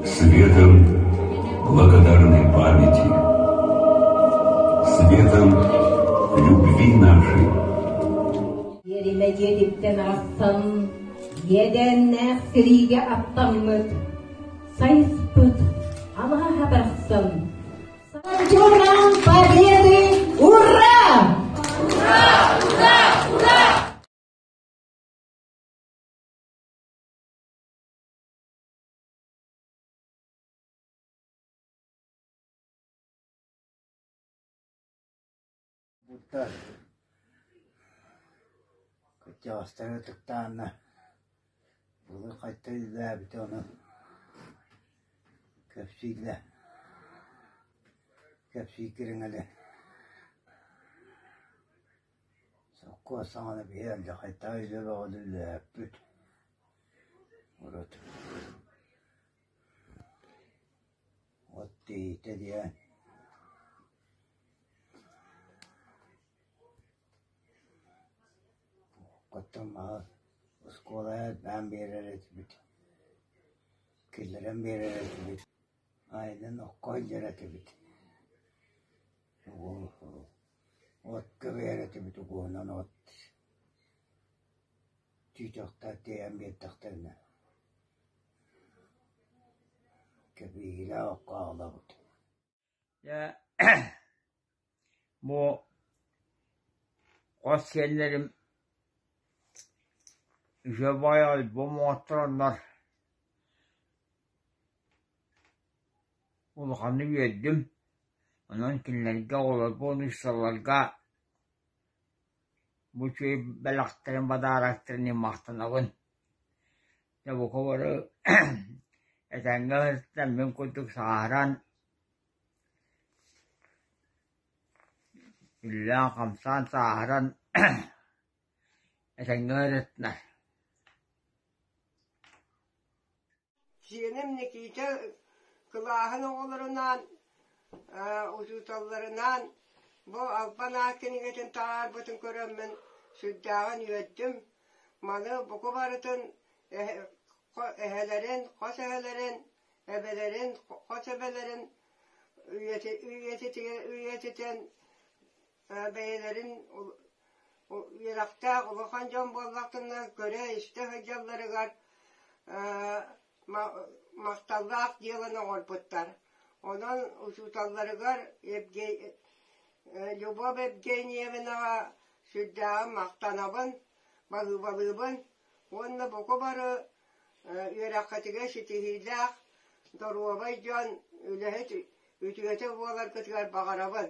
Светом благодарной памяти, светом любви нашей. Иэримэ дьиэтиттэн арахсан, иэдээннээх сэриигэ аттаммыт, сайыспыт алааһа барахсан Чемпионам Победы! Ура! Ура! Ура! Ура! Буттар кырдьаҕастары ытыктаанна былыр хайта үлэлээбитэ онон кэпсииллэр кэпсии кириҥэлэ сопхуос саҕана биһи алдьархайдаах үлэ бөҕөнү үлэлээппит урут от тиийитэ диэн Оттон маһы оскуолаҕа элбээн биэрэр этибит, киллэрэн биэрэр этибит, айанын окко илдьэр этибит, от көбүйэр этибит угуһунан от чыычахтар тиэйэн биэрдэхтэринэ кэбиһиилээх окко аҕалабыт Дьэ бу хос сиэннэрим үчүгэй альбом оҥоттороннор улаханнык үөрдүм. Онон кинилэргэ оҕолорбун ыыссалларга бу үчүгэй бэлэхтэрин, подароктарын иһин махтанабын. Дьэ бука бары этэҥҥэ сылдьан мин курдук сааһыран Үлэлээн-хамсаан сааһыран этэҥҥэ ырытынар Сиэним Никита кылааһын оҕолорунаан, учууталларынаан бу Албан аат кинигэтин таһаарбытын көрөммүн сүрдээҕин үөрдүм. Маны бука барытын эһэлэрин, хос эһэлэрин, эбэлэрин, хос эбэлэрин үйэтитэн бэйэлэрин үөрэхтээх улахан дьон буоллахтарына көрө-истэ сылдьалларыгар махталлаах дьыаланы оҥорбуттар. Онон учууталларыгар Любовь Евгеньевнаҕа сүрдээҕин махтанабын, баһыыбалыыбын уонна бука бары үөрэххитигэр ситиһиилээх, доруобай дьон, үлэһит үтүөтэ буоларгытыгар баҕарабын.